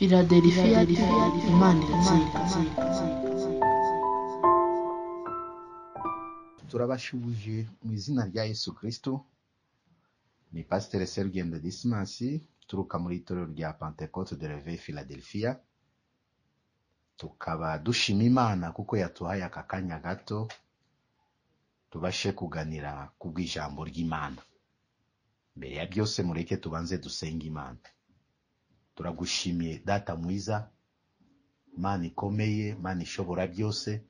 Philadelphia Imana iratsinda. Turabashubuje mu izina rya Yesu Kristo. Ni Pasiteri Serugendo Dismas, turuka muri itorero rya Pentecote de Reveil Philadelphia. Tukaba dushima Imana kuko yatuhaye aka kanya gato tubashe kuganira ku bw'ijambo ry'Imana. Mbere ya byose mureke tubanze dusenge Imana. Turagushimiye Data mwiza, Mana ikomeye, Mana ishobora byose,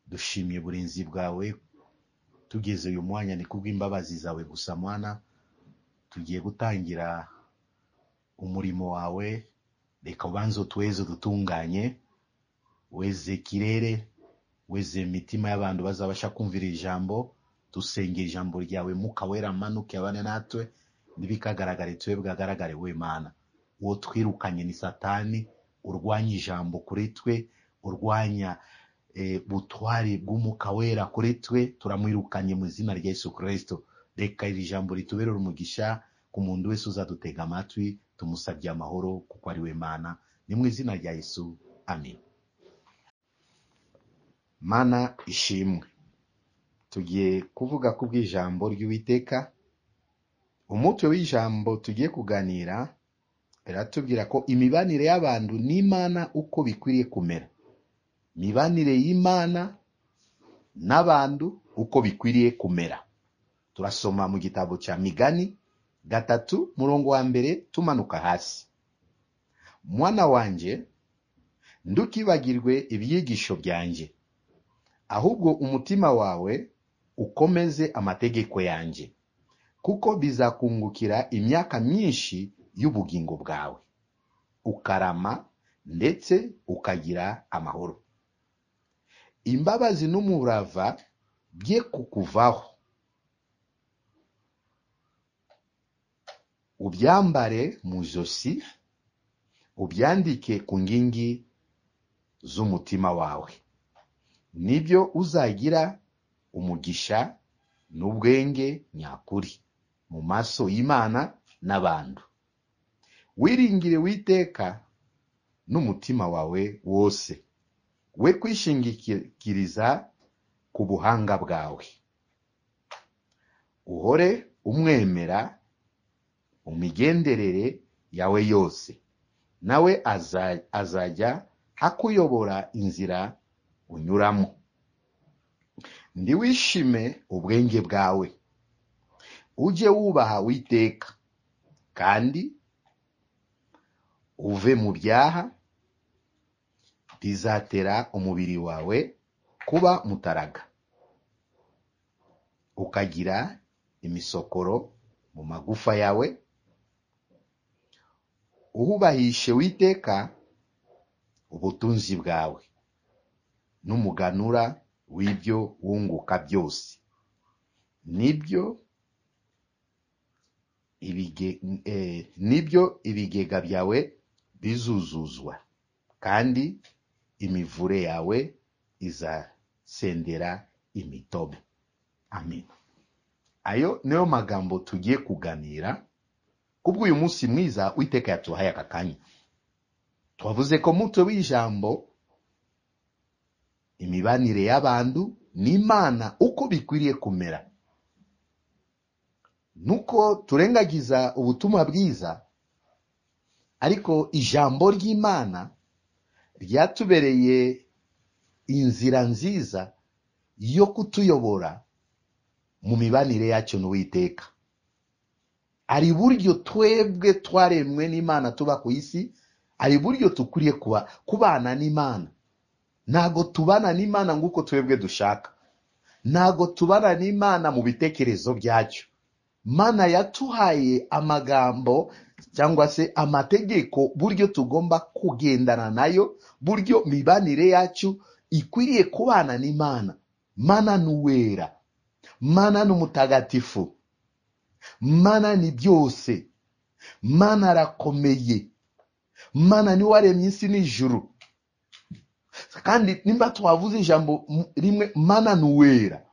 dushimiye uburinzi bwawe. Tugeze uyu mwanya ni kubw'imbabazi zawe gusa Mwana. Tugiye gutangira umurimo wawe, reka ubanze utweze udutunganye, weze ikirere, weze imitima y'abantu bazabasha kumvira ijambo. Dusengera ijambo ryawe, Mwuka Wera amanuke abane natwe, ntibikagaragare twebwe, agaragare we Mana. Uwo twirukanye ni Satani, urwanya ijambo kuri twe, urwanya butwari bw'Umwuka Wera kuri twe, turamwirukanye mu izina rya Yesu Kristo. Reka iri jambo ritubere umugisha ku muntu wese uzadutega amatwi, tumusabye amahoro kuko ari we Mana. Ni mu izina rya Yesu, amen. Mana ishimwe. Tugiye kuvuga ku bw'ijambo ry'Uwiteka. Umutwe w'ijambo tugiye kuganira iratubwira ko imibanire y'abantu n'Imana uko bikwiriye kumera. Imibanire y'Imana n'abantu uko bikwiriye kumera. Turasoma mu gitabo cya Migani 3 murongo wa 1 tumanuka hasi. Mwana wanje, ndukibagirwe ibyigisho byanje, ahubwo umutima wawe ukomeze amategeko yanje, kuko bizakungukira imyaka myinshi y'ubugingo bwawe, ukarama ndetse ukagira amahoro. Imbabazi n'umurava bye kukuvaho, ubyambare mu ijosi, ubyandike ku nkingi z'umutima wawe. Nibyo uzagira umugisha n'ubwenge nyakuri mu maso y'Imana n'abantu. Wiringire Uwiteka n'umutima wawe wose, we kwishingikiriza ku buhanga bwawe. Uhore umwemera mu migenderere yawe yose, nawe azajya akuyobora inzira unyuramo. Ndiwishime ubwenge bwawe, ujye wubaha Uwiteka, kandi uve mu byaha bizatera umubiri wawe kuba mutaraga, ukagira imisokoro mu magufa yawe. Uhubahishe Uwiteka ubutunzi bwawe n'umuganura w'ibyo wunguka byose. Nibyo ibigega byawe bizuzuzwa, kandi imivure yawe izasendera imitobe. Amen. Ayo niyo magambo tugiye kuganira kubw'uyu munsi mwiza Uwiteka yatuhaye aka kanya. Twavuze ko mutwe w'ijambo imibanire y'abantu n'Imana uko bikwiriye kumera. Nuko turengagiza ubutumwa bwiza, ariko ijambo ry'Imana ryatubereye inzira nziza yo kutuyobora mu mibanire yacu n'Uwiteka. Ari buryo twebwe twaremwe n'Imana tuba ku isi, ari buryo tukwiriye kubana n'Imana. Ntago tubana n'Imana nguko twebwe dushaka, ntago tubana n'Imana mu bitekerezo byacu. Mana yatuhaye amagambo cyangwa se amategeko buryo tugomba kugendana nayo, buryo mibanire yacu ikwiriye kubana n'Imana. Mana ni uwera, Mana ni umutagatifu, Mana ni byose, Mana arakomeye, Mana ni waremye isi n'ijuru. Kandi nimba twavuze ijambo rimwe, Mana ni uwera,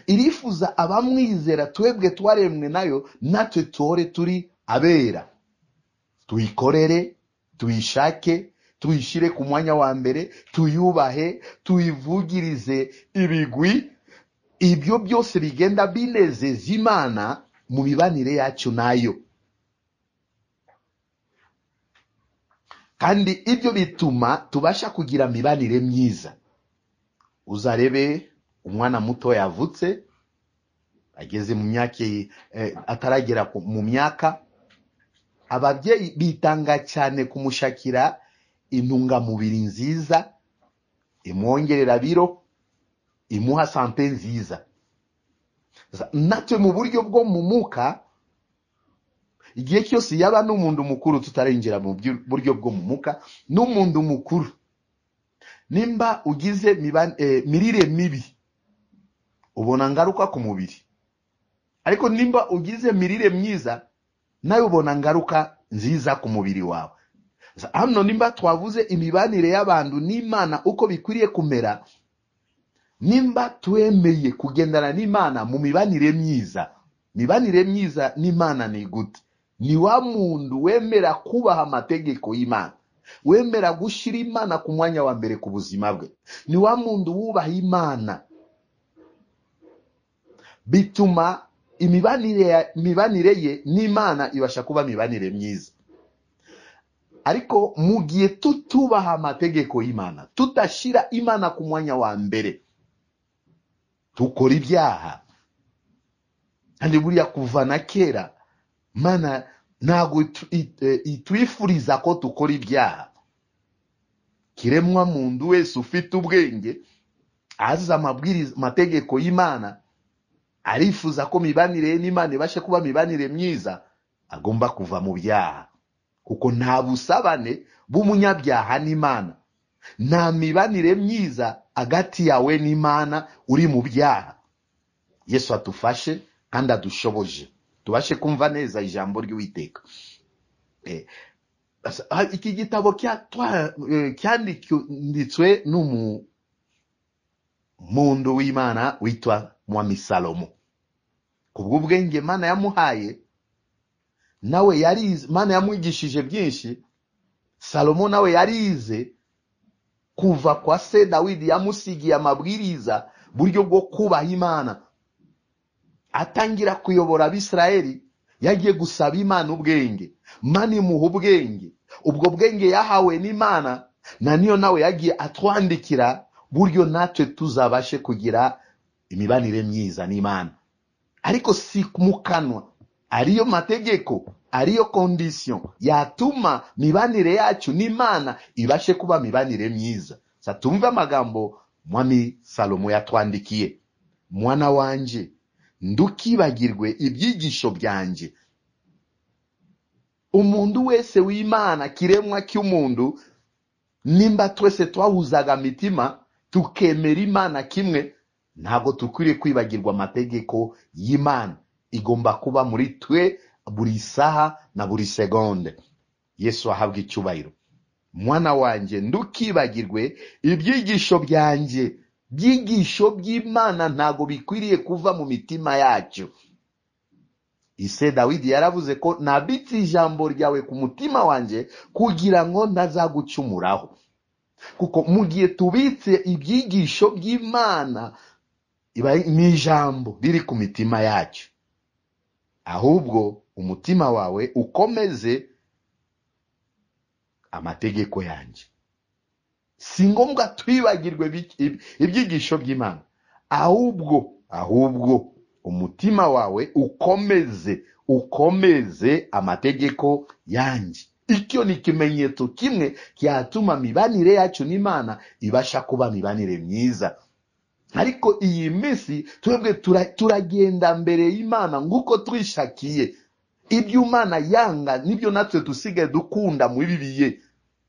irifuza abamwizera twebwe twaremwe nayo, natwe tore turi abera, tuyikorere, Tuyishake, tuyishyire ku mwanya wa mbere, tuyubahe, tuyivugirize ibigwi. Ibyo byose bigenda binezeza Imana mu mibanire yacu nayo, kandi ibyo bituma tubasha kugira mibanire myiza. Uzarebe umwana muto yavutse ageze mu myaka, ataragera mu myaka, ababyeyi bitanga cyane kumushakira intungamubiri nziza imwongerera biro, imuha sante nziza. Natwe mu buryo bwo mu muka, igihe cyose yaba n'umuntu mukuru, tutarinjira mu buryo bwo mu muka, n'umuntu mukuru nimba ugize mirire mibi ubona ngaruka ku mubiri, ariko nimba ugize mirire myiza nawe ubona ngaruka nziza ku mubiri wawe. Hano nimba twavuze imibanire y'abantu n'Imana uko bikwiriye kumera, nimba twemeye kugendana n'Imana mu mibanire myiza, mibanire myiza n'Imana ni gute? Ni wa muntu wemera kubaha amategeko y'Imana, wemera gushyira Imana ku mwanya wa mbere ku buzima bwe, ni wa muntu wubaha Imana. Bituma imibanire ye n'Imana ibasha kuba mibanire myiza. Ariko mu gihe tutubaha amategeko y'Imana, tudashyira Imana ku mwanya wa mbere, tukora ibyaha. Kandi buriya kuva na kera Mana ntabwo itwifuriza ko tukora ibyaha. Kiremwa muntu wese ufite ubwenge azi amabwiriza, amategeko y'Imana, arifuza ko mibanire ye n'Imana ibashe kuba mibanire myiza, agomba kuva mu byaha, kuko nta busabane bw'umunyabyaha n'Imana, nta mibanire myiza hagati yawe n'Imana uri mu byaha. Yesu atufashe kandi adushoboje tubashe kumva neza ijambo ry'Uwiteka. Iki gitabo cyanditswe n'umuntu w'Imana witwa Mwami Salomo. Kubw'ubwenge Imana yamuhaye, nawe yarize, Imana yamwigishije byinshi. Salomo nawe yarize kuva kwa se Dawidi, yamusigiye amabwiriza buryo bwo kubaha Imana. Atangira kuyobora Abisirayeli, yagiye gusaba Imana ubwenge, Imana imuha ubwenge. Ubwo bwenge yahawe n'Imana na niyo nawe yagiye atwandikira buryo natwe tuzabashe kugira imibanire myiza n'Imana. Ariko si mu kanwa, ariyo mategeko, ariyo condition yatuma mibanire yacu n'Imana ibashe kuba mibanire myiza. Satumve amagambo Mwami Salomo yatwandikiye: mwana wanje, ndukibagirwe ibyigisho byanje. Umuntu wese w'Imana, kiremwa cy'umuntu, nimba twese twahuzaga mitima tukemera Imana kimwe, ntabwo tukwiriye kwibagirwa amategeko y'Imana. Igomba kuba muri twe buri saha na buri segonde. Yesu ahabwe icyubahiro. Mwana wanjye, ndukibagirwe ibyigisho byanjye. Byigisho by'Imana ntago bikwiriye kuva mu mitima yacu. Ise Dawidi yaravuze ko nabitse ijambo ryawe ku mutima wanjye kugira ngo ntazagucumuraho. Kuko mu gihe tubitse ibyigisho by'Imana, iba ni ijambo riri ku mitima yacu. Ahubwo umutima wawe ukomeze amategeko yanjye. Si ngombwa twibagirwe ibyigisho by'Imana, ahubwo umutima wawe ukomeze amategeko yanjye. Icyo ni ikimenyetso kimwe cyatuma mibanire yacu n'Imana ibasha kuba mibanire myiza. Ariko iyi minsi twebwe turagenda mbere y'Imana nguko twishakiye. Ibyo Imana yanga nibyo natwe dusigaye dukunda muri bibiye.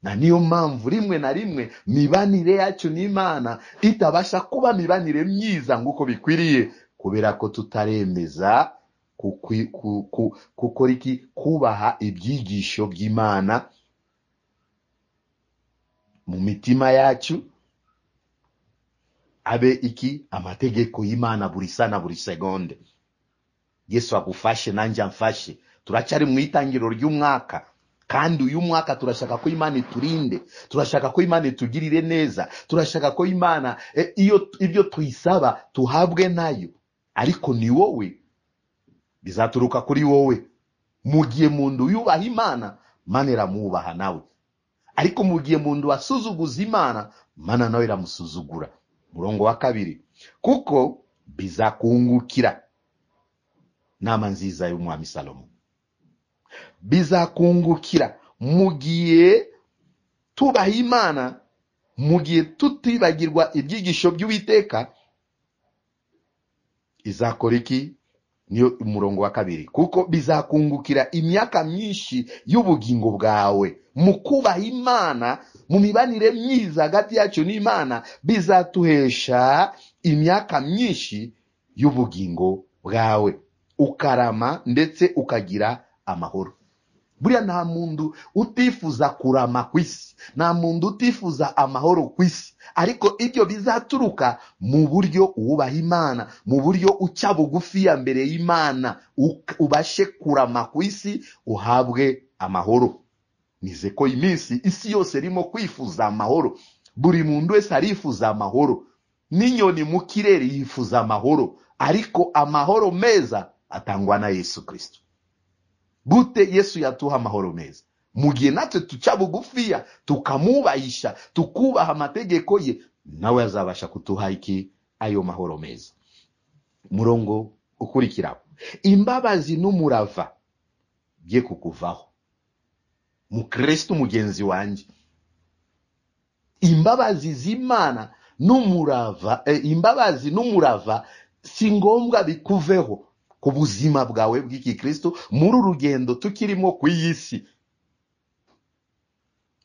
Na niyo mpamvu rimwe na rimwe mibanire yacu n'Imana itabasha kuba mibanire myiza nguko bikwiriye, kubera ko tutaremeza gukora iki? Kubaha ibyigisho by'Imana mu mitima yacu, abe iki? Amategeko y'Imana buri sana buri segonde. Yesu agufashe nanjye amfashe. Turacyari mu itangiriro ry'umwaka, Kandi uyu mwaka turashaka ko Imana iturinde, turashaka ko Imana itugirire neza, turashaka ko Imana iyo ibyo tuyisaba tuhabwe nayo. Ariko ni wowe, bizaturuka kuri wowe. Mu gihe muntu yubaha Imana, Imana iramubaha nawe. Ariko mu gihe muntu asuzuguza Imana, Imana nawe iramusuzugura. Murongo wa 2, kuko bizakungukira. Nama nziza y'umwami Salomo, bizakungukira mu gihe tubaha Imana, mu gihe tutibagirwa ibyigisho by'Uwiteka. Izakora iki? Niyo umurongo wa 2, kuko bizakungukira imyaka myinshi y'ubugingo bwawe. Mu kubaha Imana, mu mibanire myiza hagati yacu n'Imana, bizatuhesha imyaka myinshi y'ubugingo bwawe, ukarama ndetse ukagira amahoro. Buriya nta muntu utifuza kurama ku isi, nta muntu utifuza amahoro ku isi. Ariko ibyo bizaturuka mu buryo wubaha Imana, mu buryo uca bugufi ya mbere y'Imana, ubashe kurama ku isi, uhabwe amahoro. Nize ko iminsi isi yose irimo kwifuza amahoro, buri muntu wese arifuza amahoro, n'inyoni mu kirere yifuza amahoro. Ariko amahoro meza atangwa na Yesu Kristo. Gute Yesu yatuha amahoro meza? Mu gihe natwe tuca bugufiya, tukamubahisha, tukubaha amategeko ye, nawe azabasha kutuha iki? Ayo mahoro meza. Murongo ukurikiraho, imbabazi n'umurava bye kukuvaho. Mukristo mugenzi wanjye, imbabazi z'Imana n'umurava, imbabazi n'umurava si ngombwa bikuveho ku buzima bwawe bw'iki Kristo muri urugendo tukirimo ku isi.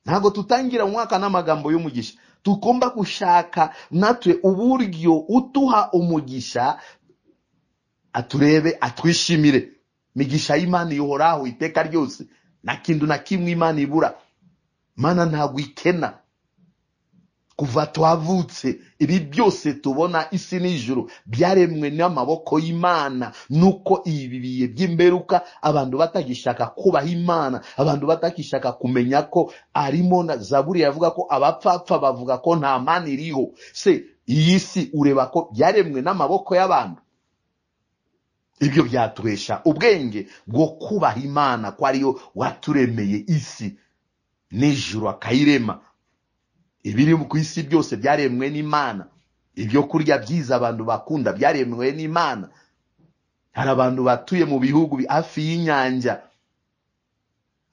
Ntago tutangira umwaka n'amagambo y'umugisha, tugomba gushaka natwe uburyo utuha umugisha, aturebe, atwishimire. Migisha y'Imana ihoraho iteka ryose, nta kintu na kimwe Imana ibura. Imana ntabwo ikena. Kuva twavutse ibi byose tubona isi n'ijuru byaremwe n'amaboko y'Imana. Nuko ibi bihe by'imperuka abantu batagishaka kubaha Imana, abantu batagishaka kumenya ko arimo. Na Zaburi yavuga ko abapfapfa bavuga ko nta Mana iriho. Se iyi si ureba ko byaremwe n'amaboko y'abantu. Ibyo byatwesha ubwenge bwo kubaha Imana ko ariyo waturemeye isi n'ijuru akayirema. Ibiri ku isi byose byaremwe n'Imana. Ibyo kurya byiza abantu bakunda byaremwe n'Imana. Hari abantu batuye mu bihugu hafi y'inyanja,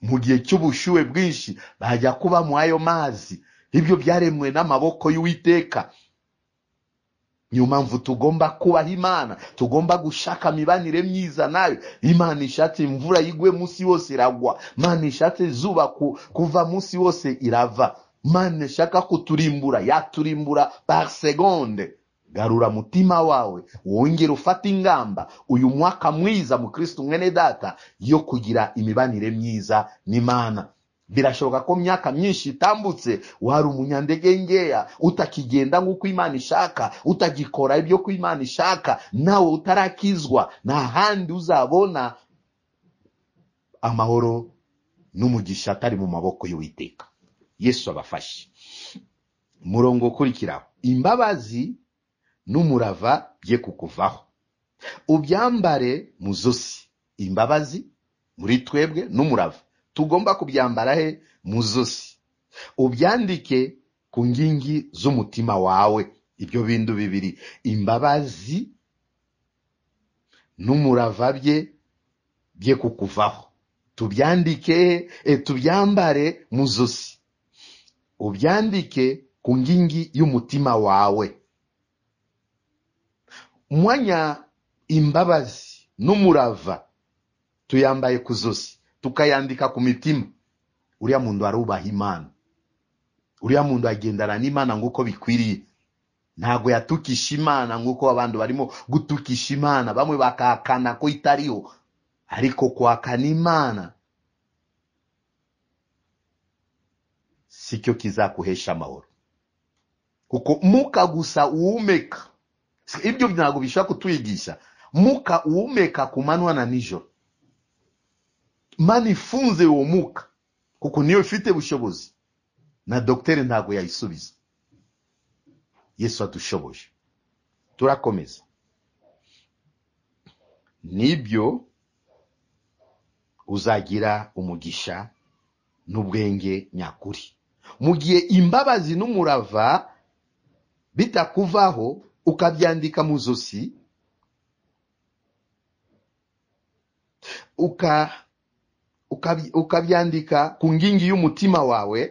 mu gihe cy'ubushyuhe bwinshi bajya kuba mu ayo mazi. Ibyo byaremwe n'amaboko y'Uwiteka. Niyo mpamvu tugomba kubaha Imana, tugomba gushaka mibanire myiza nayo. Imana ishatse imvura igwe munsi wose iragwa, Imana ishatse izuba kuva munsi wose irava, Imana ishaka kuturimbura yaturimbura par seconde. Garura mutima wawe, wongere ufate ingamba uyu mwaka mwiza mu Kristo mwene data yo kugira imibanire myiza n'Imana. Birashoboka ko myaka myinshi itambutse wari umunyandegengeya, utakigenda nk'uko Imana ishaka, utagikora ibyo ko Imana ishaka, nawe utarakizwa. Nta handi uzabona amahoro n'umugisha atari mu maboko y'Uwiteka. Yesu abafashe. Murongo ukurikiraho, imbabazi n'umurava bye kukuvaho, ubyambare mu zosi. Imbabazi muri twebwe n'umurava tugomba kubyambara he? Mu zosi. Ubyandike ku ngingi z'umutima wawe. Ibyo bintu bibiri, imbabazi n'umurava bye kukuvaho, tubyandike, tubyambare mu zosi, ubyandike ku ngingi y'umutima wawe. Mwanya imbabazi n'umurava tuyambaye ku zosi, tukayandika ku mitima. Uriya muntu arubaha Imana, uriya muntu agendana n'Imana nguko bikwiriye. Ntago yatukisha Imana nguko abantu barimo gutukisha Imana, bamwe bakahakana ko itariho. Ariko kuhakana Imana sicyo kizakuhesha amahoro, kuko muka gusa uwumeka, ibyo ntabwo bishobora kutwigisha. Muka uwumeka ku manywa na nijoro, Imana ifunze uwo muka. Kuko niyo ifite ubushobozi, na dogiteri ntabwo yayisubiza. Yesu adushoboje. Turakomeza. Nibyo uzagira umugisha n'ubwenge nyakuri. Mu gihe imbabazi n'umurava bitakuvaho ukabyandika mu zosi, ukabyandika ku ngingi y'umutima wawe,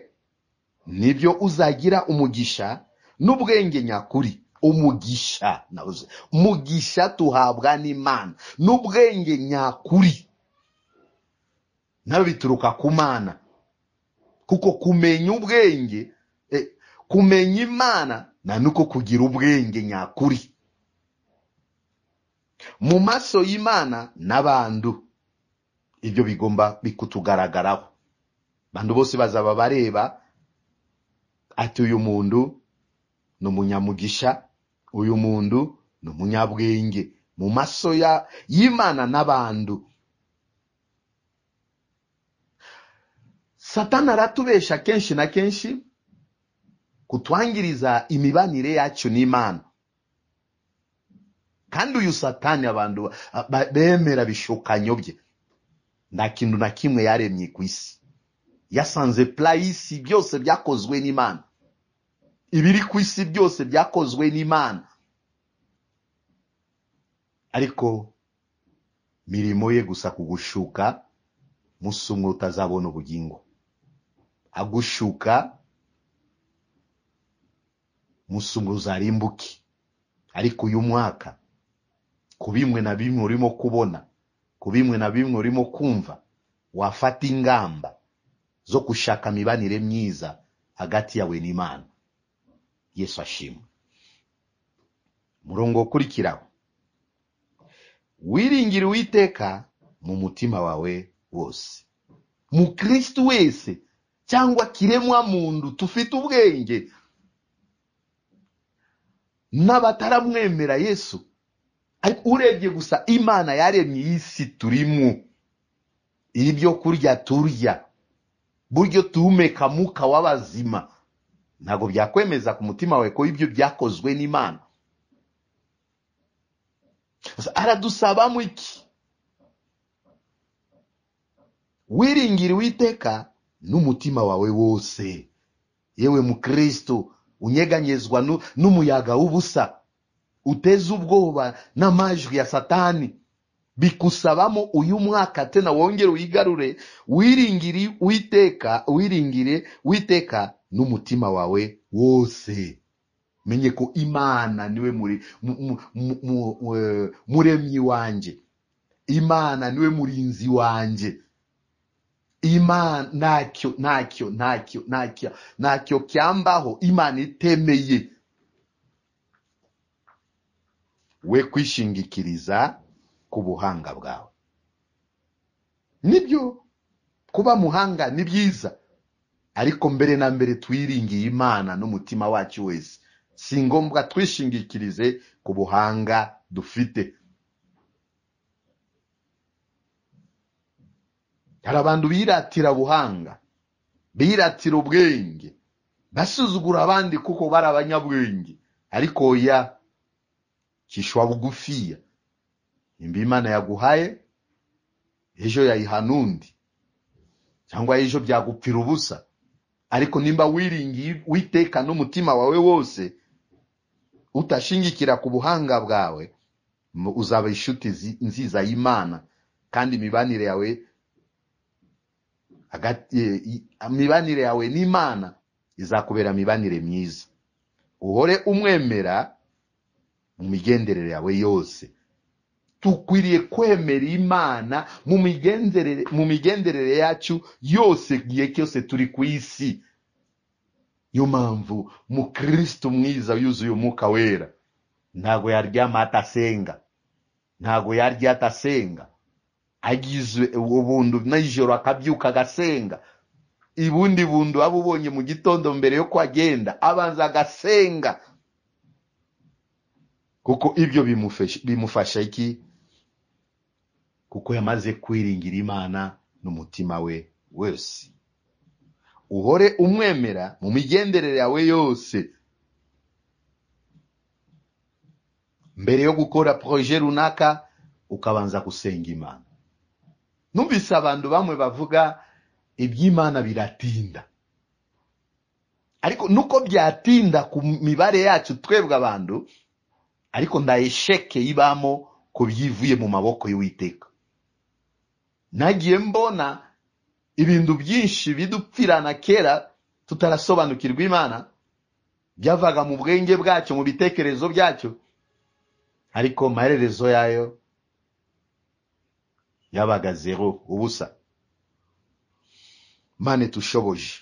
nibyo uzagira umugisha n'ubwenge nyakuri. Umugisha navuze, umugisha tuhabwa n'Imana n'ubwenge nyakuri nawe bituruka ku Mana. Kuko kumenya ubwenge, kumenya Imana na nuko kugira ubwenge nyakuri mu maso y'Imana n'abantu. Ibyo bigomba bikutugaragaraho. Bantu bose bazaba bareba ati uyu muntu ni umunyamugisha, uyu muntu ni umunyabwenge mu maso y'Imana n'abantu. Satani aratubesha kenshi na kenshi kutwangiriza imibanire yacu n'Imana. Kandi uyu Satani abantu bemera bishukanyo bye. Nta kintu na kimwe yaremye ku isi. Yasanze pla y'isi byose byakozwe n'Imana. Ibiri ku isi byose byakozwe n'Imana. Ariko mirimo ye gusa kugushuka, musumwe utazabona ubugingo. Agushuka musumwe uzarimbuki. Ariko uyu mwaka ku bimwe na bimwe urimo kubona, ku bimwe na bimwe urimo kumva, wafata ingamba zo gushaka mibanire myiza hagati yawe n'Imana. Yesu ashimwe. Murongo ukurikiraho, wiringire Uwiteka mu mutima wawe wose. Mukristo wese cyangwa kiremwa muntu tufite ubwenge n'abataramwemera Yesu, ariko urebye gusa Imana yaremye isi turimo, ibyo kurya turya, buryo tuhumeka muka w'abazima, ntabwo byakwemeza ku mutima wawe ko ibyo byakozwe n'Imana. Aradusabamo iki? Wiringire Uwiteka n'umutima wawe wose. Yewe mukristo unyeganyezwa n'umuyaga w'ubusa, uteze ubwoba n'amajwi ya Satani, bikusabamo uyu mwaka tena wongere uyigarure. Wiringire Uwiteka, wiringire Uwiteka n'umutima wawe wose. Menye ko Imana niwe muremyi wanje, Imana niwe murinzi wanje. Imana ntacyo ntacyo ntacyo ntacyo ntacyo cyambaho Imana itemeye. We kwishingikiriza ku buhanga bwawe. Nibyo kuba muhanga ni byiza, ariko mbere na mbere twiringiye Imana n'umutima wacu wese. Si ngombwa twishingikirize ku buhanga dufite. Hari abantu biratira buhanga, biratira ubwenge, basuzugura abandi kuko bari abanyabwenge. Ariko ya kishwa bugufiya. Nimba Imana yaguhaye, ejo yayiha n'undi, cyangwa ejo byagupfira ubusa. Ariko nimba wiringiye Uwiteka n'umutima wawe wose, utashingikira ku buhanga bwawe, uzaba inshuti nziza y'Imana, kandi imibanire yawe mibanire yawe n'Imana izakubera mibanire myiza. Uhore umwemera mu migenderere yawe yose. Tukwiriye kwemera Imana mu migenderere yacu yose igihe cyose turi ku isi. Niyo mpamvu mukristo mwiza yuzuye umwuka wera ntago yaryama atasenga, ntago yarya atasenga, agizwe ubundu nijoro akabyuka agasenga, ibundi bundu abubonye mu gitondo mbere yo kwagenda abanza agasenga. Kuko ibyo bimufasha iki? Kuko yamaze kwiringira Imana n'umutima we wese. Uhore umwemera mu migenderere yawe yose. Mbere yo gukora projet runaka ukabanza gusenga Imana. Numvise abantu bamwe bavuga iby'Imana biratinda, ariko nuko byatinda ku mibare yacu twebwe abantu, ariko ndayesheke ibamo ko byivuye mu maboko y'Uwiteka. Nagiye mbona ibintu byinshi bidupfirana kera tutarasobanukirwa Imana, byavaga mu bwenge bwacyo, mu bitekerezo byacyo, ariko amaherezo yayo yabaga zero, ubusa. Mane tushoboje.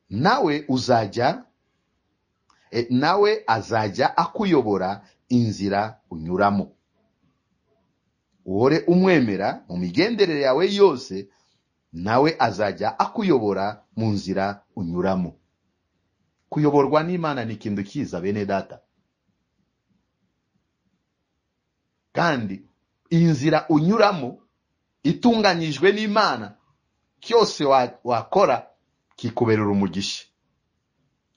Nawe uzajya nawe azajya akuyobora inzira unyuramo. Uhore umwemera mu migenderere yawe yose, nawe azajya akuyobora mu nzira unyuramo. Kuyoborwa n'Imana ni ikintu cyiza bene data, kandi inzira unyuramo itunganyijwe n'Imana, cyose wakora kikuberera umugisha,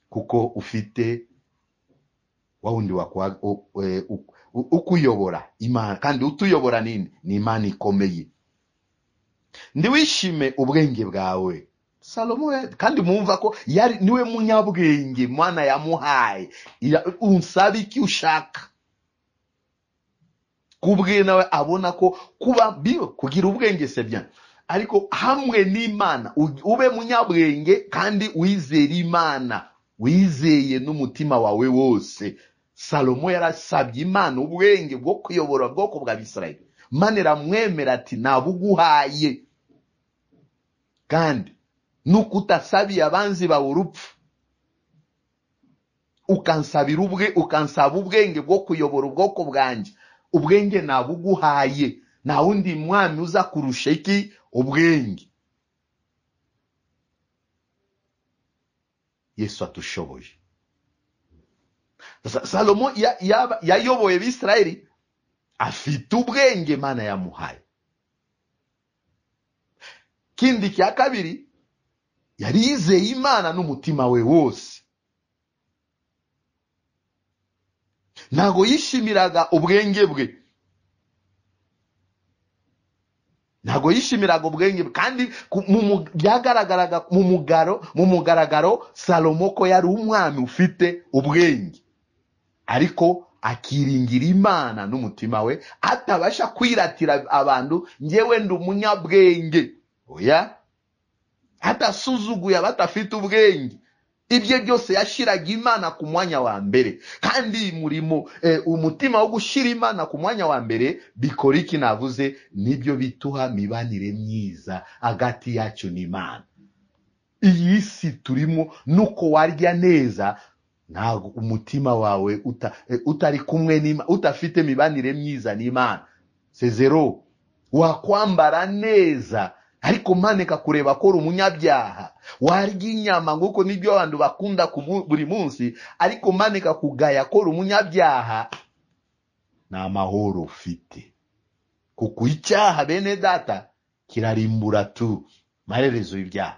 kuko ufite wa wundi ukuyobora Imana. Kandi utuyobora nini? Ni Imana ikomeye. Ndiwishime ubwenge bwawe Salomo, kandi mumva ko yari niwe munyabwenge mwana yamuhaye. Unsabe iki ushaka, kubwe nawe abona ko kuba kugira ubwenge c'est bien, ariko hamwe n'Imana ube munyabwenge kandi wizere Imana, wizeye n'umutima wawe wose. Salomo yarasabye Imana ubwenge bwo kuyobora ubwoko bwa Israeli. Imana iramwemera ati nabuguhaye, kandi nuko utasabiye abanzi bawe urupfu, ukansabira ubwe, ukansaba ubwenge bwo kuyobora ubwoko bwanjye, ubwenge nabuguhaye, nta wundi mwami uza kurusha iki? Ubwenge. Yesu atushoboje. Salomo yayoboye Abisirayeli afite ubwenge Imana yamuhaye. Kindi cya kabiri, yari yizeye Imana n'umutima we wose. Ntago yishimiraga ubwenge bwe, ntago yishimiraga ubwenge bwe, kandi byagaragaraga mu mugaragaro Salomo ko yari umwami ufite ubwenge, ariko akiringira Imana n'umutima we, atabasha kwiratira abantu ngewe ndi umunyabwenge. Oya, atasuzuguye abatafite ubwenge. Ibyo byose yashiraga Imana ku mwanya wa mbere. Kandi murimo umutima wo gushira Imana ku mwanya wa mbere bikora iki? Navuze nibyo bituha mibanire myiza hagati yacu n'Imana. Iyi si turimo, nuko warya neza ntabwo umutima wawe utari kumwe n'Imana, utafite mibanire myiza n'Imana, c'est zero. Wakwambara neza ariko maneka kureba ko uri umunyabyaha, warya inyama nguko nibyo abantu bakunda buri munsi, ariko maneka kugaya ko uri umunyabyaha, nta mahoro ufite. Kuko icyaha bene data kirarimbura tu, maherezo y'ibyaha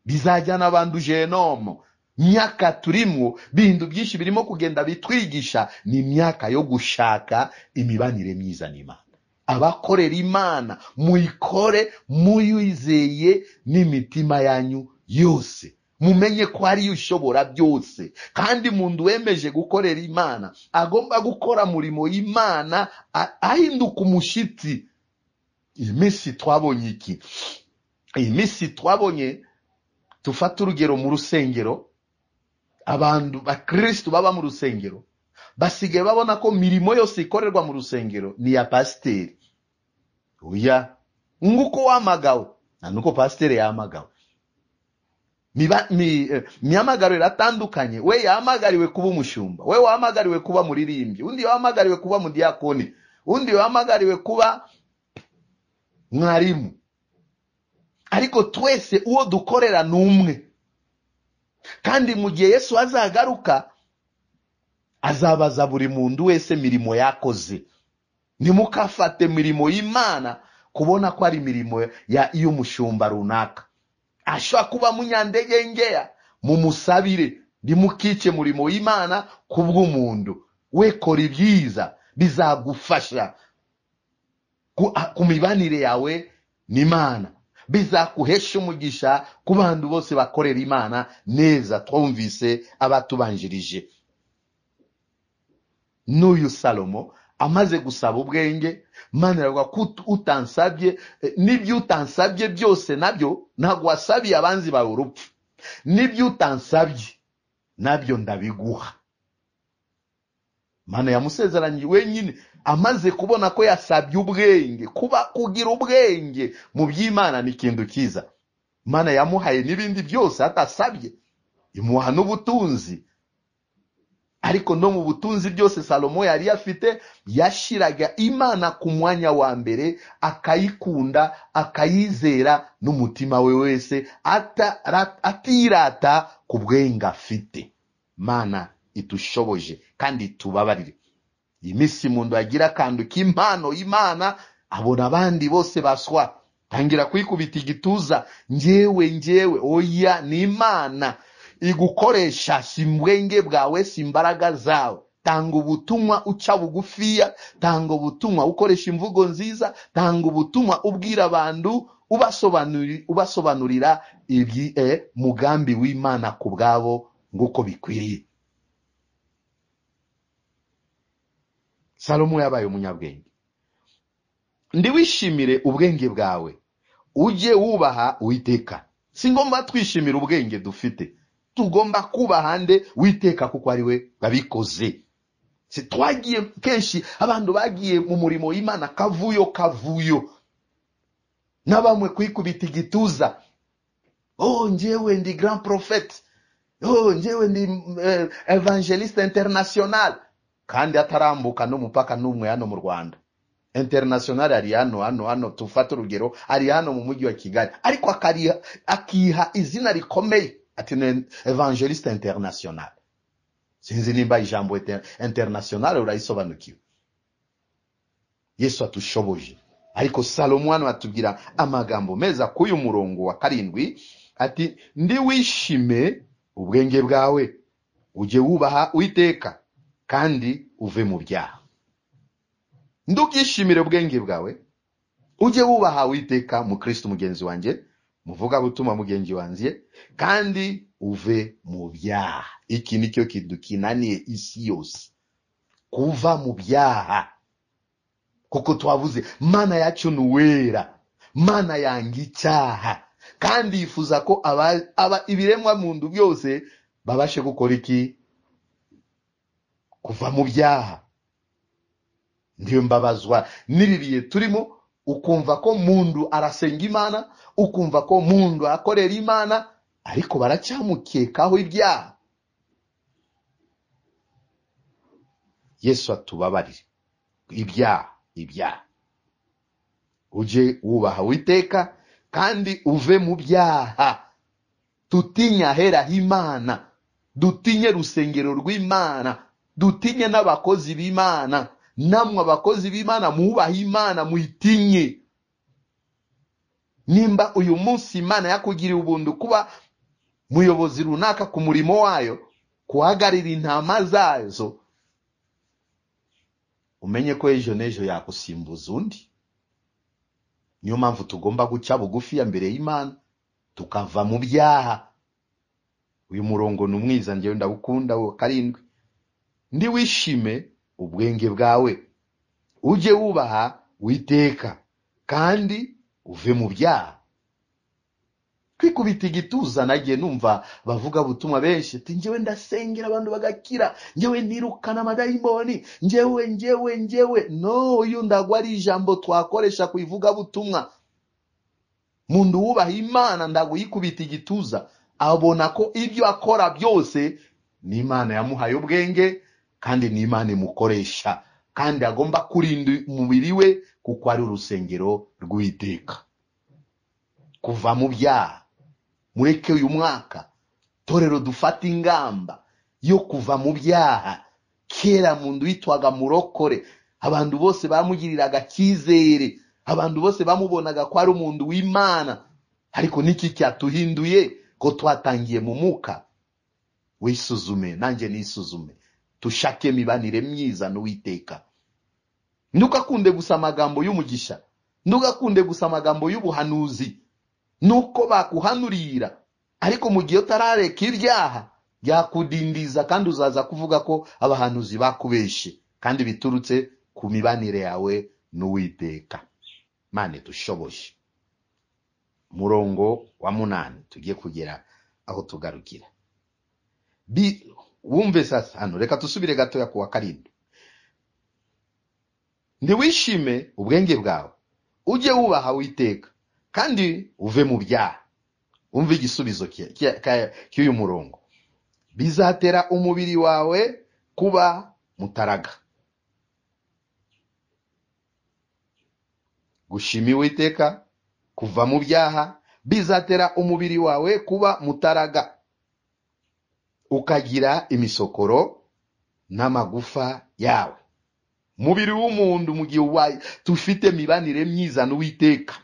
bizajyana abantu genomo. Myaka turimo, bintu byinshi birimo kugenda bitwigisha, ni imyaka yo gushaka imibanire myiza n'Imana. Abakorera Imana muyikore muyizeye n'imitima yanyu yose, mumenye ko ari ushobora byose. Kandi muntu wemeje gukorera Imana agomba gukora murimo y'Imana ahinduka umushitsi. Iyi minsi twabonye iki? Iyi minsi twabonye, tufate urugero mu rusengero, abantu bakristo baba mu rusengero basigaye babona ko mirimo yose ikorerwa mu rusengero ni ya pasiteri. Oya, nguko wamagawe na nuko pasiteri yamagawe. Mihamagaro iratandukanye. We yahamagariwe kuba umushumba, we wahamagariwe kuba muririmbyi, undi wahamagariwe kuba mudiakoni, undi wahamagariwe kuba mwarimu. Ariko twese uwo dukorera ni umwe. Kandi mu gihe Yesu azagaruka azabaza buri muntu wese mirimo yakoze. Ntimukafate mirimo y'Imana kubona ko ari mirimo y'umushumba runaka. Ashobora kuba munyandege ngeya, mumusabire, ndimukice murimo w'Imana kubw'umuntu. We kora ibyiza bizagufasha ku mibanire yawe n'Imana, bizakuhesha umugisha ku bantu bose bakorera Imana neza. Twumvise abatubanjirije. N'uyu Salomo amaze gusaba ubwenge, Imana iravuga ko utansabye n'ibyo utansabye byose nabyo ntabwo wasabiye abanzi bawe urupfu, n'ibyo utansabye nabyo ndabiguha. Imana yamusezeranye wenyine amaze kubona ko yasabye ubwenge. Kuba kugira ubwenge mu by'Imana ni ikintu cyiza. Imana yamuhaye n'ibindi byose atasabye, imuha n'ubutunzi. Ariko no mu butunzi byose Salomo yari afite, yashiraga Imana ku mwanya wa mbere, akayikunda, akayizera n'umutima we wese, atirata ku bwenge afite. Imana itushoboje kandi itubabarire. Iminsi muntu agira akantu k'impano y'Imana, abona abandi bose baswa, tangira kwikubita igituza, njyewe njyewe. Oya, ni Imana igukoresha, si ubwenge bwawe, si imbaraga zawe. Tanga ubutumwa uca bugufiya, tanga ubutumwa ukoresha imvugo nziza, tanga ubutumwa ubwira abantu, ubasobanurira mugambi w'Imana ku bwabo nguko bikwiriye. Salomo yabaye umunyabwenge. Ndiwishimire ubwenge bwawe, ujye wubaha Uwiteka. Si ngombwa twishimira ubwenge dufite, tugomba kubaha nde? Witeka, kuko ari we wabikoze. Si twagiye kenshi abantu bagiye mu murimo w'Imana kavuyo kavuyo, na bamwe kwikubita igituza, oh njyewe ndi grand prophète, oh njyewe ndi evangeliste international, kandi atarambuka n'umupaka n'umwe hano mu Rwanda. International ari hano hano hano, tufate urugero, ari hano mu mujyi wa Kigali, ariko akiha izina rikomeye ati ni evangeliste international. Sinzi nimba ijambo international urayisobanukiwe. Yesu atushoboje. Ariko Salomo hano atubwira amagambo meza k'uyu murongo wa 7, ati ndiwishime ubwenge bwawe, ujye wubaha Uwiteka kandi uve mu byaha. Ndugishimire ubwenge bwawe, ujye wubaha Uwiteka, mu Kristo mugenzi wanjye, muvuga butuma mugenzi wanjye, kandi uve mu byaha. Iki nicyo kintu kinaniye isi yose, kuva mu byaha. Kuko twavuze Mana yacu ni uwera, Mana yanga icyaha, kandi yifuza ko aba ibiremwa muntu byose babashe gukora iki? Kuva mu byaha. Ndiyo mbabazwa n'ibibiye turimo, ukumva ko mundu arasenga Imana, ukumva ko mundu akorera Imana, ariko baracyamukekaho ibyaha. Yesu atubabarire ibyaha, ibyaha. Ujye wubaha Uwiteka kandi uve mu byaha. Tutinya hera Imana, dutinye rusengero rw'Imana, dutinye n'abakozi b'Imana. Namwe abakozi b'Imana mubaha Imana, muyitinye. Nimba uyu munsi Imana yakugiriye ubuntu kuba muyobozi runaka ku murimo wayo, kuhagarira intama zazo, umenye ko ejo n'ejo yakusimbuza undi. Niyo mpamvu tugomba guca bugufi ya mbere y'Imana, tukava mu byaha. Uyu murongo ni umwiza, njyewe ndawukunda, wa 7. Ndiwishime ubwenge bwawe, ujye wubaha Uwiteka kandi uve mu byaha. Kwikubita igituza, nagiye numva bavuga butumwa benshi ati njyewe ndasengera abantu bagakira, njyewe nirukana amadayimoni, njyewe njyewe njyewe. No, uyu ndagwa ari ijambo twakoresha kuivuga butumwa. Mundu wubaha Imana ndaguyikubita igituza, abona ko ibyo akora byose ni Imana yamuhaye ubwenge, kandi ni Imana imukoresha, kandi agomba kurinda umubiri we kuko ari urusengero rw'Uwiteka. Kuva mu byaha. Mureke uyu mwaka torero dufate ingamba yo kuva mu byaha. Kera mundu yitwaga murokore, abantu bose bamugiriraga cyizere, abantu bose bamubonaga ko ari umuntu w'Imana. Ariko niki cyatuhinduye ko twatangiye mu muka? Wisuzume, nanjye nisuzume, tushake mibanire myiza n'Uwiteka. Ntugakunde gusa amagambo y'umugisha, ntugakunde gusa amagambo y'ubuhanuzi nuko bakuhanurira, ariko mu gihe utarareka ibyaha byakudindiza, kandi uzaza kuvuga ko abahanuzi bakubeshe kandi biturutse ku mibanire yawe n'Uwiteka. Mane dushoboye. Murongo wa 8 tugiye kugera aho tugarukira. Wumve sasa hano, reka tusubire gatoya ku wa 7. Ntiwishime ubwenge bwawe, ujye wubaha Uwiteka kandi uve mu byaha. Umve igisubizo cy'uyu murongo. Bizatera umubiri wawe kuba mutaraga. Gushima Uwiteka, kuva mu byaha, bizatera umubiri wawe kuba mutaraga, ukagira imisokoro n'amagufa yawe. Mubiri w'umuntu mu gihe tufite mibanire myiza n'Uwiteka,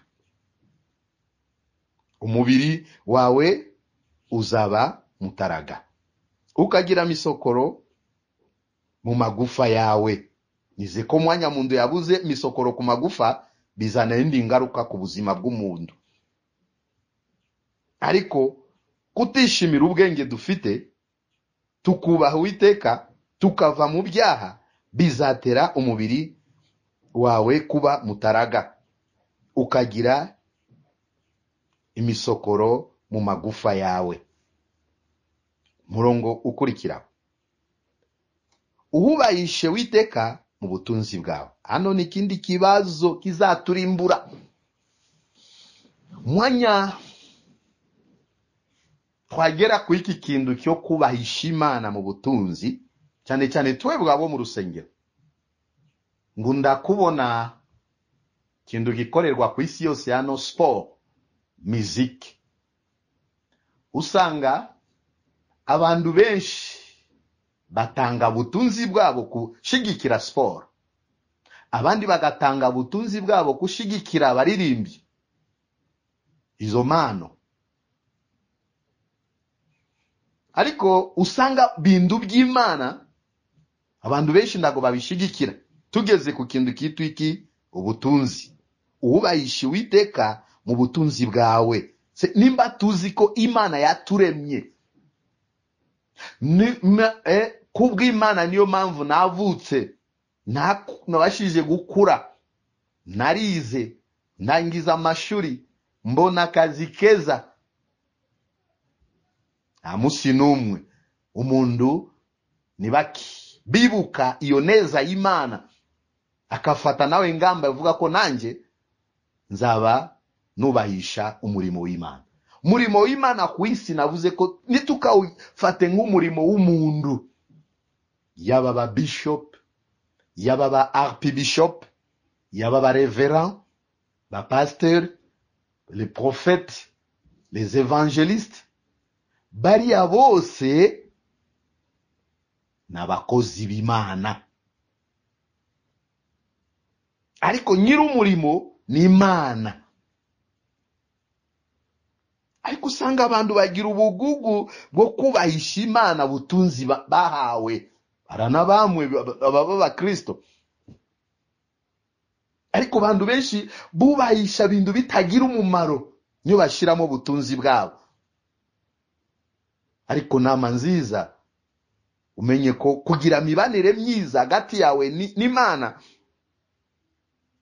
umubiri wawe uzaba mutaraga, ukagira misokoro mu magufa yawe. Nize ko mwanya muntu yabuze misokoro ku magufa bizana indi ngaruka ku buzima bw'umuntu. Ariko kutishimira ubwenge dufite, tukubaha Uwiteka, tukava mu byaha, bizatera umubiri wawe kuba mutaraga, ukagira imisokoro mu magufa yawe. Murongo ukurikira, uhubayishe Uwiteka mu butunzi bwawe. Hano ni ikindi kibazo kizaturimbura. Mwanya twagera ku iki kintu cyo kubahisha Imana mu butunzi, cyane cyane twebwe abo mu rusengero, ngo ndakubona kintu gikorerwa ku isi yose hano, sport, muziki, usanga abantu benshi batanga butunzi bwabo kushigikira sport, abandi bagatanga butunzi bwabo kushigikira abaririmbyi, izo mano. Ariko usanga bintu by'Imana abantu benshi ndago babishigikira. Tugeze ku kintu kitwa iki? Ubutunzi. Uwubahisha Uwiteka mu butunzi bwawe. Nimba tuzi ko Imana yaturemye, kubw'Imana niyo mpamvu navutse, nabashije gukura, narize, ndangiza amashuri, mbona akazi keza. Nta munsi n'umwe umuntu nibaki bibuka iyo neza y'Imana, akafata nawe ingamba ivuga ko nanjye nzaba nubahisha umurimo w'Imana. Umurimo w'Imana ku isi navuze ko nitukawufate nk'umurimo w'umuntu, yaba ba bishop, yaba ba archbishop, yaba ba reverend, ba pasteur, les prophètes, les évangélistes, bariya bose n'abakozi b'Imana. Ariko nyir'umurimo ni Imana. Ariko usanga abantu bagira ubugugu bwo kubahisha Imana butunzi bahawe, baranabamwe baba bakristo. Ariko bantu benshi bubahisha bintu bitagira umumaro, niyo bashiramo butunzi bwabo. Ariko nama nziza, umenye ko kugira mibanire myiza hagati yawe n'Imana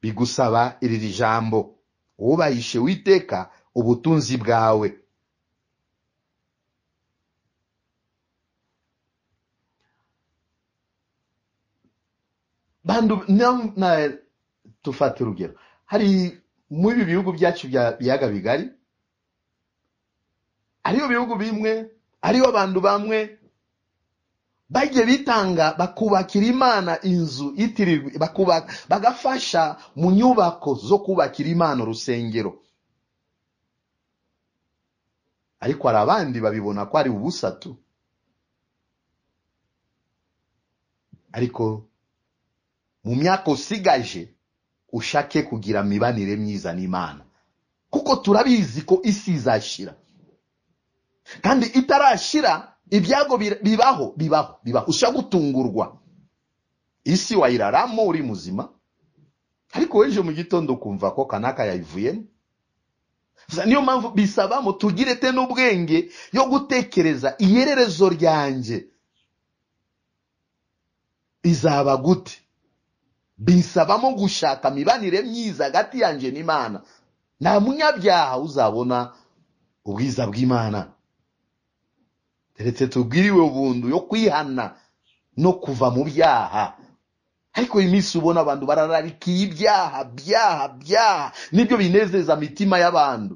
bigusaba iri jambo: wubahishe Uwiteka ubutunzi bwawe. Bandu na tufate urugero, hari muri ibi bihugu byacu bya biyaga bigari, ariyo bihugu bimwe, ariyo abantu bamwe bagiye bitanga bakubakira Imana inzu itirirwa, bakubaka bagafasha mu nyubako zo kubakira Imana urusengero. Ariko hari abandi babibona ko ari ubusatu. Ariko mu myaka usigaje ushake kugira mibanire myiza n'Imana. Kuko turabizi ko isi izashira, kandi itarashira ibyago bibaho bibaho bibaho. Ushobora gutungurwa, isi wayiraramo uri muzima, ariko ejo mu gitondo ukumva ko kanaka yayivuyemo. Niyo mpamvu bisabamo tugire te n'ubwenge yo gutekereza ihererezo ryanjye izaba gute. Bisabamo gushaka mibanire myiza hagati yanjye n'Imana. Nta munyabyaha uzabona ubwiza bw'Imana, teretse tubwiriwe ubuntu yo kwihana no kuva mu byaha. Ariko iminsi ubona abantu barararikiye ibyaha byaha byaha, nibyo binezeza mitima y'abantu.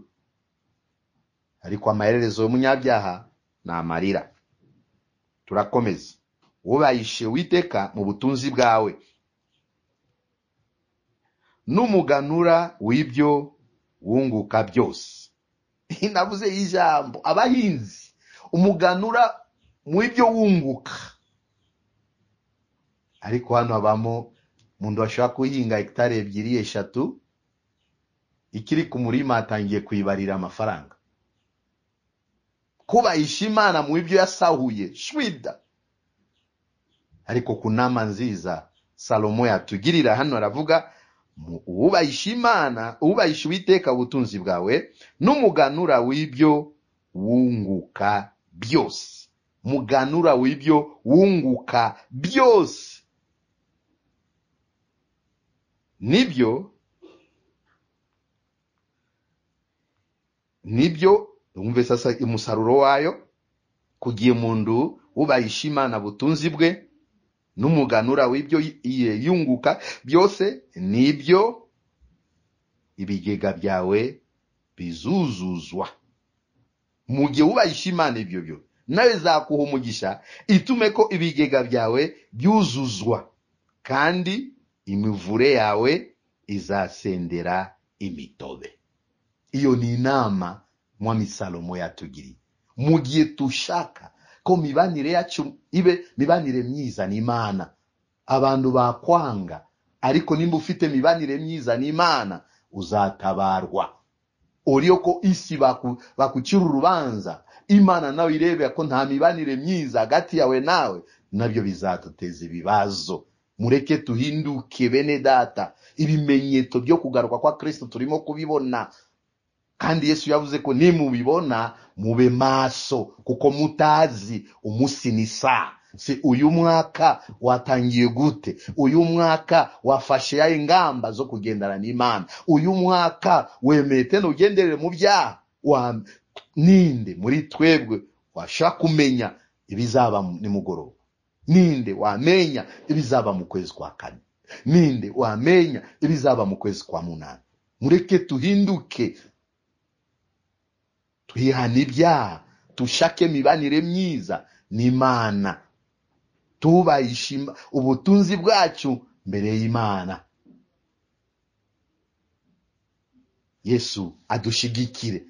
Ariko amahererezo y'umunyabyaha ni amarira. Turakomeza. Wubahishe Uwiteka mu butunzi bwawe, n'umuganura w'ibyo wunguka byose. Navuze ijambo abahinzi, umuganura mu ibyo wunguka. Ariko hano habamo umuntu ashaka kuhinga hegitari 2 3 ikiri ku murima atangiye kuyibarira amafaranga. Kubahisha Imana mu ibyo yasahuye shwida. Ariko ku nama nziza Salomo yatugirira hano aravuga, ubahisha Imana, ubahisha Uwiteka ubutunzi bwawe, n'umuganura w'ibyo wunguka byose. Muganura w'ibyo wunguka byose. Nibyo umve sasa umusaruro wayo. Kugiye mundu ubahisha Imana butunzi bwe n'umuganura w'ibyo yunguka byose, nibyo ibigega byawe bizuzuzwa. Mu gihe ubahisha Imana ibyo byo, nawe zakuha umugisha, itume ko ibigega byawe byuzuzwa, kandi imivure yawe izasendera imitobe. Iyo ni inama Mwami Salomo yatugiriye. Mu gihe tushaka ko mibanire yacu ibe mibanire myiza n'Imana, abantu bakwanga, ariko nimba ufite mibanire myiza n'Imana uzatabarwa. Uriyo ko isi bakucira urubanza, Imana nawe irebe ko nta mibanire myiza hagati yawe nawe, nabyo bizaduteza ibibazo. Mureke tuhinduke bene data. Ibimenyetso byo kugaruka kwa Kristo turimo kubibona, kandi Yesu yavuze ko nimubibona mube maso, kuko mutazi umunsi n'isaha. Si uyu mwaka watangiye gute? Uyu mwaka wafashe ya ingamba zo kugendana n'Imana? Uyu mwaka wemeye tena ugenderere mu byaha? Ninde muri twebwe washaka kumenya ibizaba nimugoroba? Ninde wamenya ibizaba mu kwezi kwa kane? Ninde wamenya ibizaba mu kwezi kwa munani? Mureke tuhinduke, twihane ibyaha, tushake mibanire myiza n'Imana, tubahishe ubutunzi bwacu mbere y'Imana. Yesu adushigikire,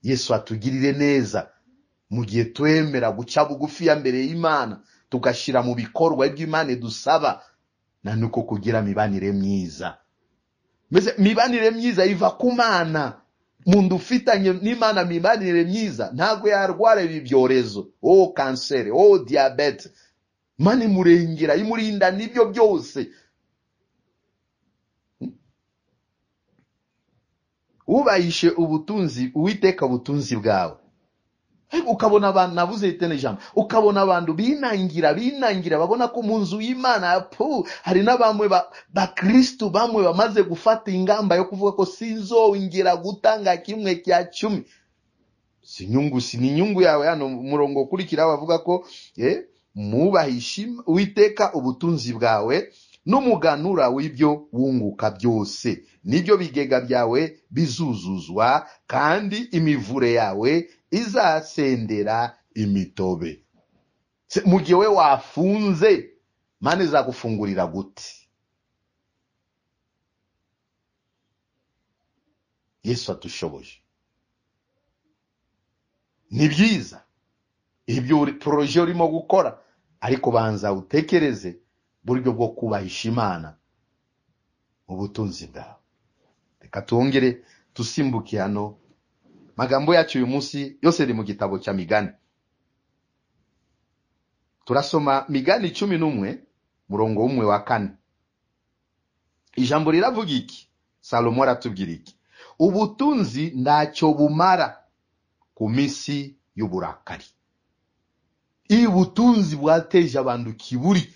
Yesu atugirire neza mu gihe twemera guca bugufi ya mbere y'Imana, tugashira mu bikorwa iby'Imana idusaba, na nuko kugira mibanire myiza. Mbese mibanire myiza iva ku Mana. Mundu ufitanye n'Imana mibanire myiza ntabwo yarwara ibi byorezo, kanseri, diabete. Imana imurengera, imurinda n'ibyo byose. Ubahishe ubutunzi Uwiteka ubutunzi bwawe. Ukabona abantu, navuze itene jambo, ukabona abantu binangira babona ko mu nzu y'Imana hari n'abamwe bakristo bamwe bamaze gufata ingamba yo kuvuga ko sinzongera gutanga kimwe cya 10. Si nyungu, si ni nyungu yawe. Hano umurongo ukurikira bavuga ko mubahishe Uwiteka ubutunzi bwawe n'umuganura w'ibyo wunguka byose, nibyo bigega byawe bizuzuzwa, kandi imivure yawe izasendera imitobe. Mu gihe we wafunze, Imana izagufungurira gute? Yesu atushoboje. Ni byiza ibyo proje urimo gukora, ariko banza utekereze buryo bwo kubahisha Imana mu butunzi bwawe. Reka tuongere Tusimbuke hano. Magambo yacu uyu munsi yose ari mu gitabo cya Migani. Turasoma Migani 11 murongo 1 wa 4. Ijambo riravuga iki? Salomo aratubwira iki? Ubutunzi ntacyo bumara ku minsi y'uburakari. Iyo ubutunzi bwateje abantu kiburi,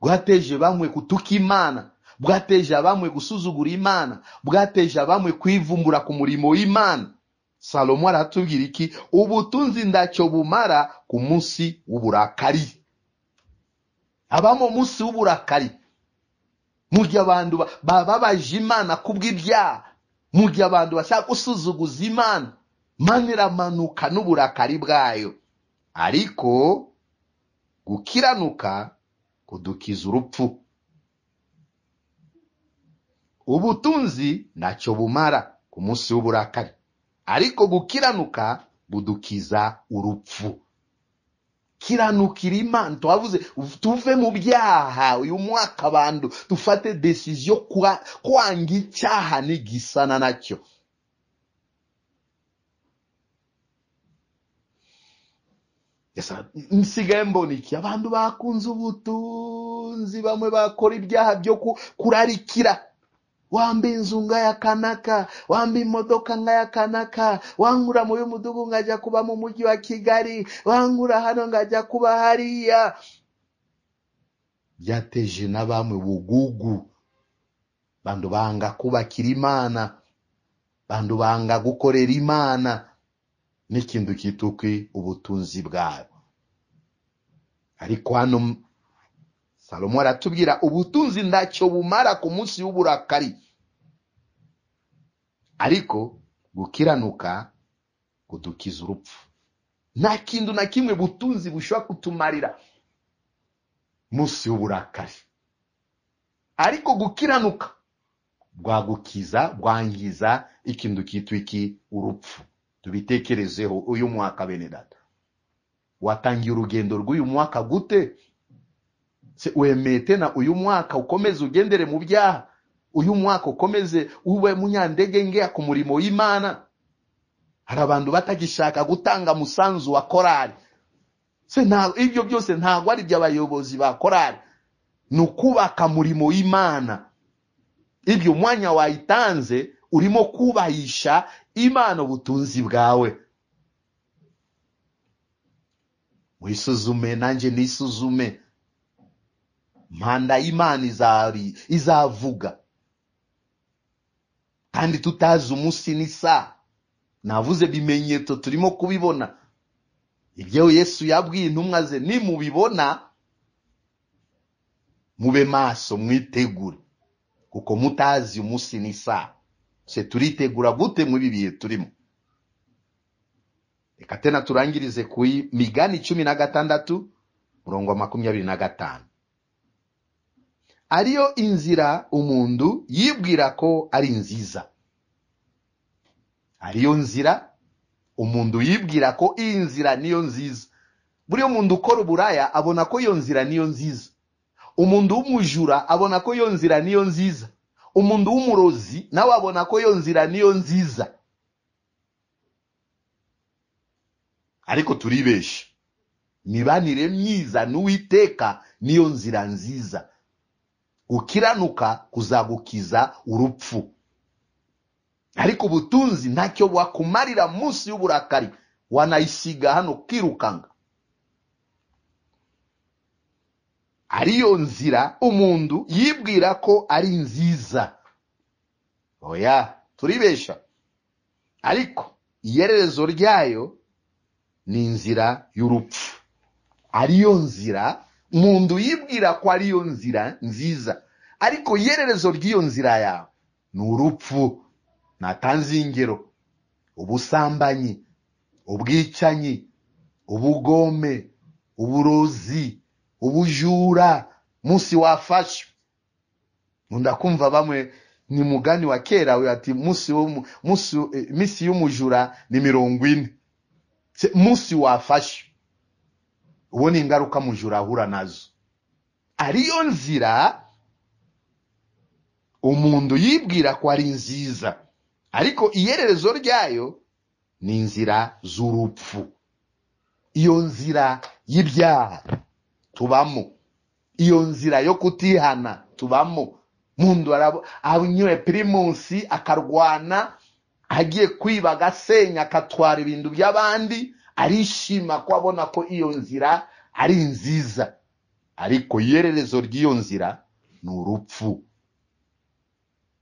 bwateje bamwe kutuka Imana, bwateje bamwe gusuzugura Imana, bwateje bamwe kwivumbura ku murimo w'Imana. Salomo aratubwira iki? Ubutunzi ntacyo bumara ku munsi w'uburakari. Abamo munsi w'uburakari, mu gihe abantu bababaje Imana kubw'ibyaha, mu gihe abantu bashaka gusuzuguza Imana, Imana iramanuka n'uburakari bwayo. Ariko gukiranuka kudukiza urupfu. Ubutunzi ntacyo bumara ku munsi w'uburakari, ariko gukiranuka budukiza urupfu. Kiranukira Imana. Twavuze tuve mu byaha uyu mwaka, abantu dufate decision kwanga icyaha n'igisana nacyo. Nsigaye mbona iki? Abantu bakunze ubutunzi, bamwe bakora ibyaha byo kurarikira. Wamba inzu ngaya kanaka, wamba imodoka ngaya kanaka, wankura mu mudugudu ngajya kuba mu mujyi wa Kigali, wankura hano ngajya kuba hariya. Byateje na bamwe bugugu. Bantu banga kubakira Imana, bantu banga gukorera Imana n'ikintu kitukwi ubutunzi bwabo. Ariko hano Salomo aratubwira ubutunzi ntacyo bumara ku munsi w'uburakari, ariko gukiranuka kudukiza urupfu. Nta kintu na kimwe butunzi bushobora kutumarira munsi w'uburakari, ariko gukiranuka bwagukiza, bwangiza ikintu kitwiki urupfu. Tubitekerezeho uyu mwaka bene data. Watangiye urugendo rw'uyu mwaka gute? Se wemeye tena uyu mwaka ukomeze ugendere mu byaha, uyu mwaka ukomeze ube munyandege ngeya ku murimo w'Imana? Hari abantu batagishaka gutanga musanzu wa korali. Se nta ibyo byose ntabwo ari by'abayobozi ba korali, ni ukubaka murimo w'Imana. Ibyo mwanya wayitanze urimo kubahisha Imana ubutunzi bwawe. Wisuzume, nanjye nisuzume. Mpanda Imana izavuga, kandi tutazi umunsi n'isaha. Navuze bimenyetso turimo kubibona. Ibyo Yesu yabwiye intumwa ze, nimubibona mube maso mwitegure, kuko mutazi umunsi n'isaha. Se turitegura gute muri bihe turimo? Reka tena turangirize kuri Migani 16 murongo wa 25. Ariyo inzira umuntu yibwira ko ari nziza. Ariyo nzira umuntu yibwira ko iyi nzira niyo nziza. Buri umuntu ukora uburaya abona ko iyo nzira niyo nziza. Umuntu w'umujura abona ko iyo nzira niyo nziza. Umuntu w'umurozi nawe abona ko iyo nzira niyo nziza. Ariko turibesha. Mibanire myiza n'Uwiteka niyo nzira nziza. Gukiranuka kuzagukiza urupfu. Ariko ubutunzi ntacyo bwakumarira munsi y'uburakari, wanayisiga hano kirukanga. Ariyo nzira umuntu yibwira ko ari nziza. Oya, turibesha. Ariko iherezo ryayo ni inzira y'urupfu. Ariyo nzira umuntu yibwira ko ariyo nzira nziza, ariko iherezo ry'iyo nzira yawe ni urupfu. Natanze ingero: ubusambanyi, ubwicanyi, ubugome, uburozi, ubujura. Munsi wafashwe. Ndakumva bamwe ni mugani wa kera we ati munsi misi y'umujura ni 40. Munsi wafashwe, ubona ingaruka mujura ahura nazo. Ariyo nzira umuntu yibwira ko ari nziza, Ariko ihererezo ryayo ni inzira z'urupfu. Iyo nzira y'ibyaha tubamo, iyo nzira yo kutihana tubamo. Mundu anywe Primusi akarwana, agiye kwiba agasenya akatwara ibintu by'abandi, arishima ko abona ko iyo nzira ari nziza. Ariko ihererezo ry'iyo nzira ni urupfu.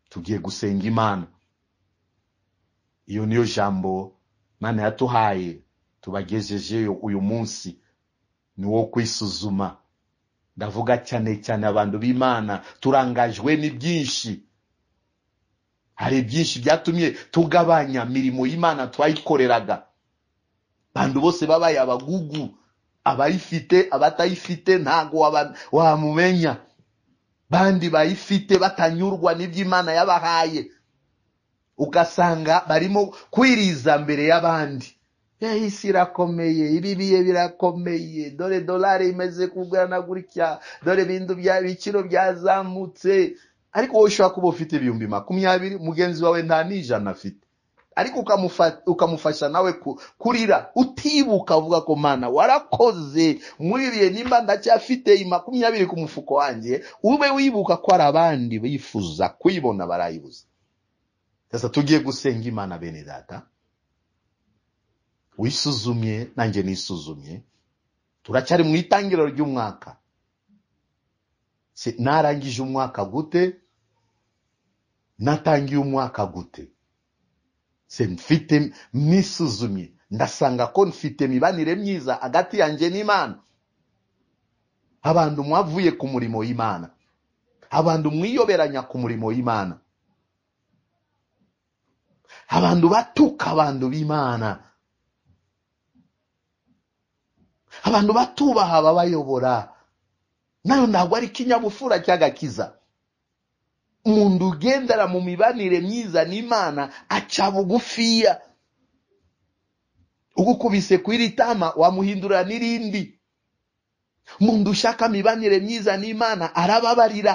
Tugiye gusenga Imana. Iyo niyo jambo Imana yatuhaye tubagejejeyo uyu munsi, ni wo kwisuzuma. Ndavuga cyane cyane abantu b'Imana turangajwe ni byinshi. Hari byinshi byatumye tugabanya mirimo y'Imana twayikoreraga. Bantu bose babaye abagugu, abayifite abatayifite ntago wamumenya. Bandi bayifite batanyurwa n'iby'Imana yabahaye, ugasanga barimo kwiriza mbere y'abandi. Isi irakomeye, ibi bihe birakomeye, dore dolari imeze kugurana gutya, dore ibintu bya biciro byazamutse. Ariko wowe ushobora kuba ufite 20,000, mugenzi wawe nta n'ijana afite, ariko ukamufasha nawe kurira utibuka, uvuga ko Mana warakoze muri ibihe, nimba ndacyafite 20 ku mufuko wanjye, ube wibuka ko hari abandi bifuza kuyibona barayibuza. Sasa tugiye gusenga Imana bene data. Wisuzumye nanjye nisuzumye, turacyari mu itangiriro ry'umwaka. Narangije umwaka gute? Natangiye umwaka gute? Se mfite nisuzumye ndasanga ko mfite mibanire myiza hagati yanjye n'Imana. Abantu mwavuye ku murimo w'Imana, abantu mwiyoberanya ku murimo w'Imana, abantu batuka abantu b'Imana, abantu batubaha ababayobora. Nayo ntabwo ari kinyabupfura cy'agakiza. Umuntu ugendera mu mibanire myiza n'Imana aca bugufiya. Ugukubise kwiri tama wamuhindura n'irindi. Umuntu ushaka mibanire myiza n'Imana arababarira,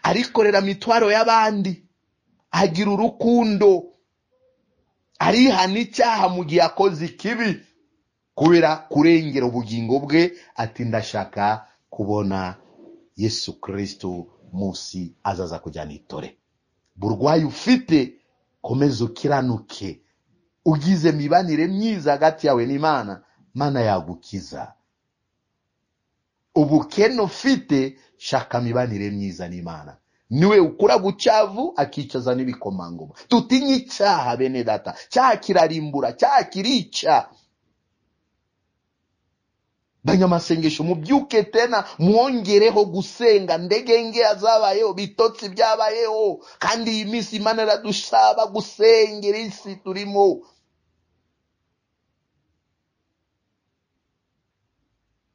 arikorera mitwaro y'abandi, agira urukundo, arihana icyaha mu gihe akoze ikibi kubera kurengera ubugingo bwe. Ati ndashaka kubona Yesu Kristo munsi azaza kujyana itore. Burwayi ufite komeza ukiranuke, ugize mibanire myiza hagati yawe n'Imana, Mana yagukiza. Ubukene ufite shaka mibanire myiza n'Imana, niwe ukura gucavu akicaza n'ibikomangoma. Tutinye icyaha bene data, cyaha kirarimbura, cyaha kirica. Banyamasengesho mubyuke tena mwongereho gusenga. Ndegenge azabayeho, bitotsi byabayeho, kandi iyi minsi Imana iradusaba gusengera isi turimo,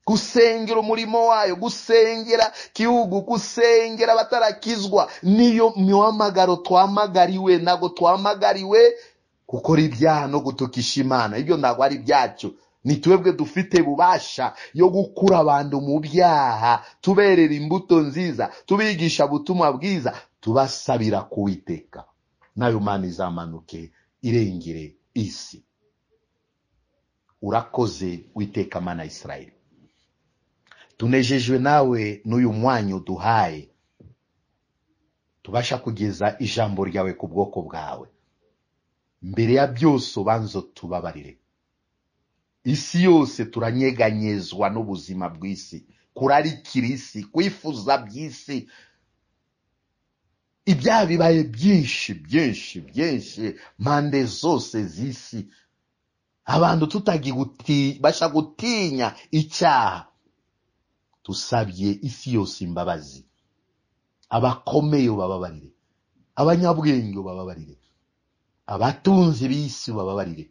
gusengera umurimo wayo, gusengera kihugu, gusengera abatarakizwa. Niyo mihamagaro twamagariwe. Ntabwo twamagariwe gukora ibyaha no gutukisha Imana, ibyo ntabwo ari byacu. Ni twebwe dufite bubasha yo gukura abantu mu byaha, tuberera imbuto nziza, tubigisha ubutumwa bwiza, tubasabira kuwiteka. Nayo Mana izamanuke irengere isi. Urakoze Witeka Mana Israeli, tunejejwe nawe n'uyu mwanya uduhaye tubasha kugeza ijambo ryawe ku bwoko bwawe. Mbere ya byose ubanza tubabarire. Isi yose turanyeganyezwa n'ubuzima bw'isi, kurarikira isi, kwifuza by'isi. Ibyaha bibaye byinshi byinshi byinshi mpande zose z'isi. Abantu tutagibasha gutinya icyaha. Tusabye isi yose imbabazi. Abakomeye bababarire, abanyabwenge bababarire, abatunzi b'isi bababarire.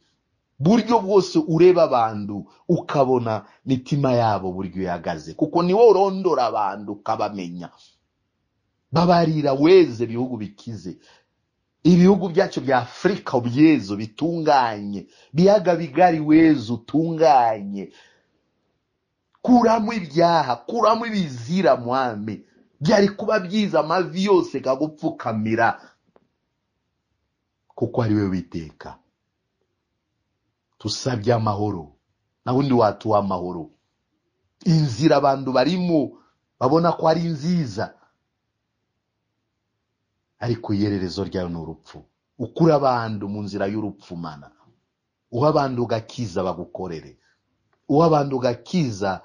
Buryo bwose ureba abantu ukabona mitima yabo buryo yagaze, kuko ni wowe urondora abantu ukabamenya. Babarira weze ibihugu bikize, ibihugu byacu bya Afrika ubyezo bitunganye, biyaga bigari weze utunganye. Kuramo ibyaha, kuramo ibizira mwami. Byari kuba byiza amavi yose kagupfukamira. kuko ari we Witeka. Tusabye amahoro, na wundi watuha amahoro. Inzira abantu barimo babona ko ari nziza, ariko ihererezo ryayo ni urupfu. Ukura abantu mu nzira y'urupfu Mana, uha abantu ugakiza bagukorere, uha abantu ugakiza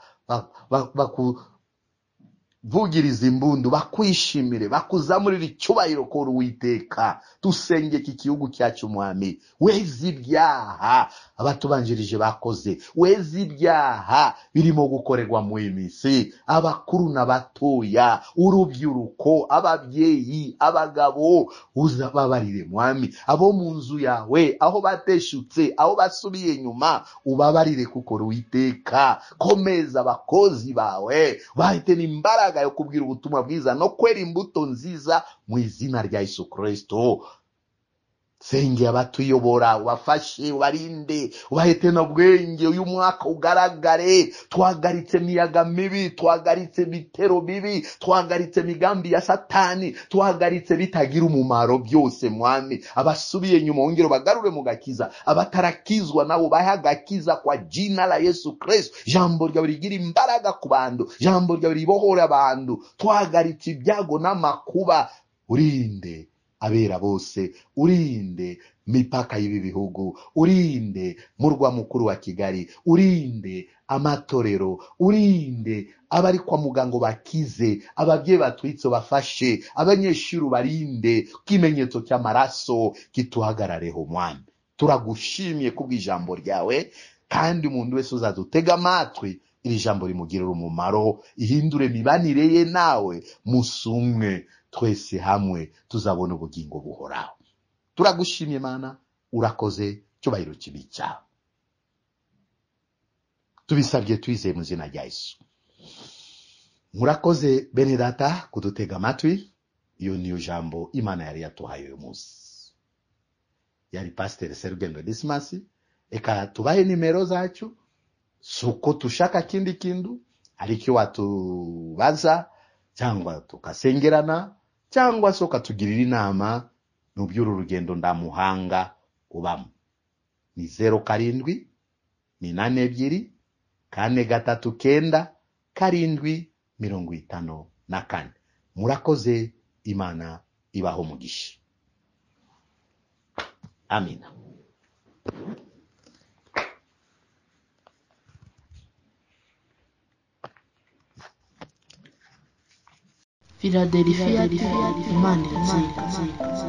bakuvugiriza imbundu, bakwishimire, bakuzamurire icyubahiro ko Uwiteka. Tusenge iki gihugu cyacu Mwami, weze ibyaha abatubanjirije bakoze, weze ibyaha birimo gukorerwa mu minsi, abakuru n'abatoya, urubyiruko, ababyeyi, abagabo, uzababarire Mwami, abo mu nzu yawe, aho bateshutse, aho basubiye inyuma, ubabarire kuko Uwiteka. Komeza abakozi bawe bahite n'imbaraga yo kubwira ubutumwa bwiza no kwera imbuto nziza mu izina rya Yesu Kristo. Senge abatuyobora, ubafashe, ubarinde, ubahete n'ubwenge. Uyu mwaka ugaragare. Twahagaritse imiyaga mibi, twahagaritse ibitero bibi, twahagaritse imigambi ya Satani, twahagaritse bitagira umumaro byose Mwami. Abasubiye inyuma wongere bagarure mu gakiza, abatarakizwa nabo bahe agakiza kwa jina la Yesu Kristo. Jambo ryawe rigira imbaraga ku bantu, jambo ryawe ribohora abantu. Twahagaritse ibyago n'amakuba, urinde abera bose, urinde mipaka y'ibi bihugu, urinde murwa mukuru wa Kigali, urinde amatorero, urinde abari kwa muganga bakize, ababyeyi batwitse bafashe, abanyeshuri barinde, kimenyetso cy'amaraso kituhagarareho Mwami. Turagushimye kubw'ijambo ryawe, kandi umuntu wese uzadutega amatwi iri jambo rimugirira umumaro, ihindure mibanire ye nawe, musumwe twese hamwe tuzabona ubugingo buhoraho. Turagushimye Mana, urakoze, cyubahiro kibi cyawe. Tubisabye twizeye mu izina rya Yesu. Murakoze bene data kudutega amatwi. Iyo niyo jambo Imana yari yatuhaye uyu munsi. Yari Pasiteri Serugendo Dismas. Eka tubahe nimero zacu, suko tushaka kindi kindu, ariko watubaza cyangwa tukasengerana cyangwa se ukatugirira inama mu by'uru rugendo ndamuhanga ubamo. Ni 07 82 4 3 9 7 54. Murakoze, Imana ibaho umugisha. Amina. Philadelphia, Imana irazirikana.